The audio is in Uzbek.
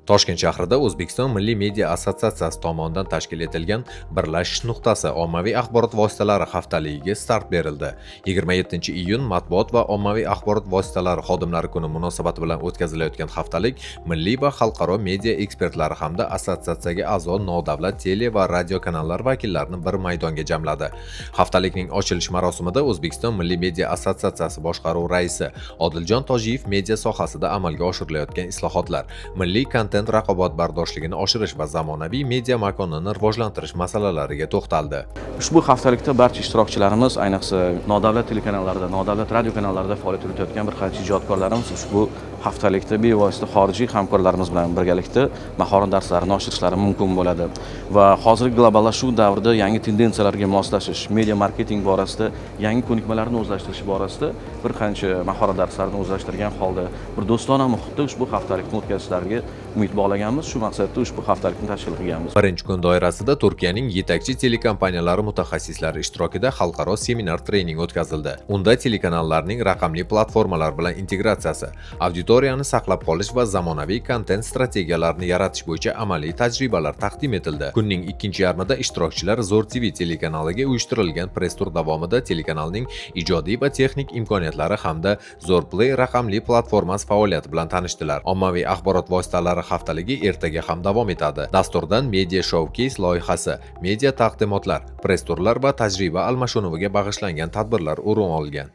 Toshkent shahrida O'zbekiston Milliy media assotsiatsiyasi tomonidan tashkil etilgan "Birlashish nuqtasi" ommaviy axborot vositalari haftaligiga start berildi. 27 iyun Matbuot va ommaviy axborot vositalari xodimlari kuni munosabati bilan o'tkazilayotgan haftalik milliy va xalqaro media ekspertlari hamda assotsiatsiyaga a'zo nodavlat tele va radio kanallar vakillarini bir maydonga jamladi. Haftalikning ochilish marosimida O'zbekiston Milliy media assotsiatsiyasi boshqaruv raisi Odiljon Tojiyev media sohasida amalga oshirilayotgan islohotlar, milliy kontent raqobatbardoshligini oshirish va zamonaviy media makonini rivojlantirish masalalariga to'xtaldi. Ushbu haftalikda barcha ishtirokchilarimiz, ayniqsa nodavlat telekanallarda, nodavlat radio kanallarida faoliyat yuritayotgan bir qancha ijodkorlarimiz ushbu haftalikda bevosita xorijiy hamkorlarimiz bilan birgalikda mahorat darslarini oshirishlari mumkin bo'ladi va hozirgi globallashuv davrida yangi tendensiyalarga moslashish, media marketing borasida yangi ko'nikmalarni o'zlashtirish borasida bir qancha mahorat darslarini o'zlashtirgan holda bir do'stona muhitda ushbu haftalikni o'tkazishlariga umid bog'laganmiz. Shu maqsadda ushbu haftalikni tashkil qilganmiz. Birinchi kun doirasida Turkiyaning yetakchi telekompaniyalari mutaxassislari ishtirokida xalqaro seminar trening o'tkazildi. Unda telekanallarning raqamli platformalar bilan integratsiyasi, auditoriyani saqlab qolish va zamonaviy kontent strategiyalarini yaratish bo'yicha amaliy tajribalar taqdim etildi. Kunning ikkinchi yarmida ishtirokchilar Zo'r TV telekanaliga uyushtirilgan press tur davomida telekanalning ijodiy va texnik imkoniyatlari hamda Zo'r Play raqamli platformasi faoliyati bilan tanishdilar. Ommaviy axborot vositalari haftaligi ertaga ham davom etadi. Dasturdan Media Showcase loyihasi, media taqdimotlar, press turlar va tajriba almashinuviga bag'ishlangan tadbirlar o'rin olgan.